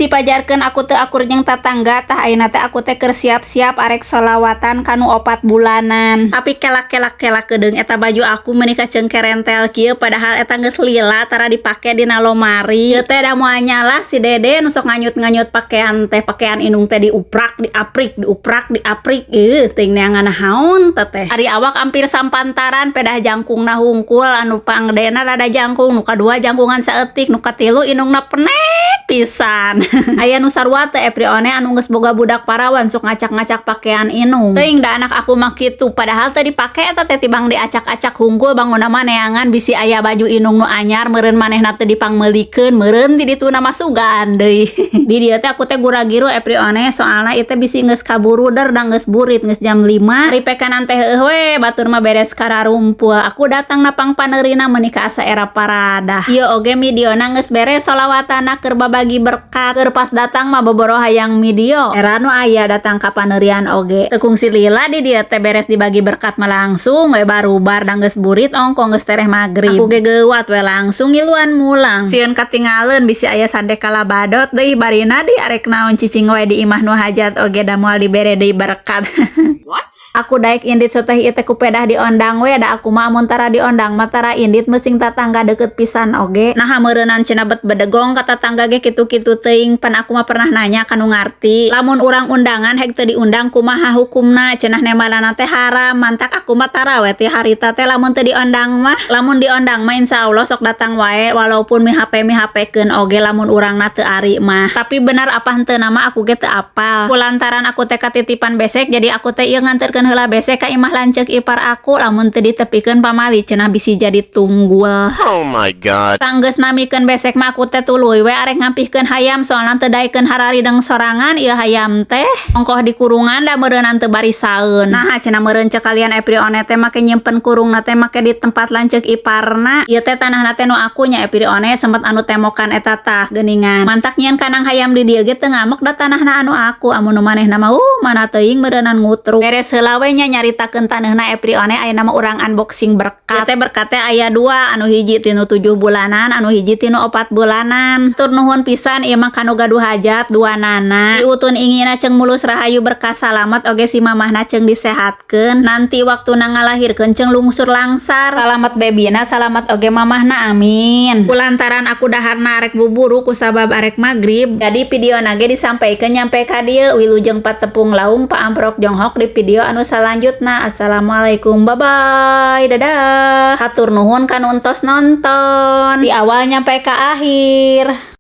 Bisi pajarkeun aku teu akur jeung tatangga, tah ayeuna teh aku teh keur siap-siap arek solawatan kanu 4 bulanan. Tapi kelak kelak kelak, kedeung eta baju aku meuni kacengke rentel kieu, padahal eta geus lila tara dipake dina lomari. Ieu teh da moal nyalah si Dede nu sok nganyut-nganyut pakaian teh, pakaian indung teh diuprak diaprik, diuprak diaprik. Ih, teuing neangan naon teh. Ari awak ampir sampantaran, pedah jangkungna hungkul, anu panggedena rada jangkung, nu kadua jangkungan saeutik, nu katilu indungna penek pisan. Aya nu sarua teh, Eprione, anu geus boga budak parawan sok ngacak-ngacak pakaian indung? Teuing da anak aku mah kitu, padahal teu dipake eta teh, tibang diacak-acak hungkul. Bangunna mah neangan bisi aya baju indung nu anyar meureun, manehna teu dipangmeulikeun meureun, di dituna mah sugan deui. Di dieu teh aku teh gura-giru, Eprione, soalna ieu teh bisi geus kaburu der da geus burit, geus jam 5. Ari pekanan teh heueuh we, batur mah beres kararumpul. Aku datang napang paneurina meuni ka asa era paradah. Ieu oge midiona geus beres solawatana, keur babagi berkat. Keur pas datang mah boboro hayang video. Era nu aya datang ka paneurian oge. Teu kungsi lila di dieu teh, beres dibagi berkat mah langsung we barubar, da geus burit ongko geus tereh magrib. Aku ge geuwat we langsung ngiluan mulang. Sieun katingaleun bisi aya sandekala badot deui, barina di arek naon cicing we di imah nu hajat oge da moal dibere deui berkat. What? Aku daek indit soteh ieu teh ku pedah diondang we, da aku mah amun tara diondang mah tara indit, meusing tatangga deket pisan oge. Nah, meureunan cenah bet bedegong ka tatangga ge kitu-kitu teuing. Pan aku mah pernah nanya kanu ngarti. Lamun urang undangan hek teu diundang kumaha hukumna? Cenah nemalana teh haram. Mantak aku mah tara we ti harita teh lamun teu diondang mah. Lamun diondang mah insyaallah sok datang wae, walaupun mi HP mi HP-keun oge, lamun urangna teu ari mah. Tapi benar apa henteu nama aku ge teu apal. Kulantaran aku teh katitipan besek, jadi aku teh ieu nganterkeun heula besek ka imah lanceuk ipar aku. Lamun teu ditepikeun pamali cenah bisi jadi tunggul. Oh my God. Tah, geus namikeun besek mah aku teh tuluy we arek ngampihkeun hayam, soalna teu daekeun hararideng sorangan ieu hayam teh. Ongkoh di kurungan da meureunan teu barisaeun. Nah, cenah meureun cek kalian Eprione teh make nyimpen kurungna teh make di tempat lanceuk iparna. Ieu teh tanahna teh nu aku nya, Eprione, sempet anu temokan eta tah geuningan. Mantak nyieun kandang hayam di dieu ge teu ngamek, da tanahna anu aku. Amun nu manehna mah mana teuing meureunan ngutruk. Beres heula we nya nyaritakeun taneuhna, Eprione, ayeuna mah urang unboxing berkat. Ieu teh berkat teh aya dua, anu hiji tinu 7 bulanan, anu hiji tinu 4 bulanan. Tur nuhun pisan ieu mah kanu gaduh hajat dua nana. Diutun ingina ceng mulus rahayu berkah salamet oge, si mamahna ceng disehatkeun. Nanti waktuna ngalahirkeun ceng lungsur langsar. Salamet bebina, salamet oge mamahna, amin. Kulantaran aku daharna arek buburu kusabab arek magrib. Jadi video nage disampaikan nyampe ka dieu. Wilujeng patepung laung paamprok jonghok di video anu salanjutna. Assalamualaikum, bye bye, dadah. Hatur nuhun kanu entos nonton di awal nyampe ke akhir.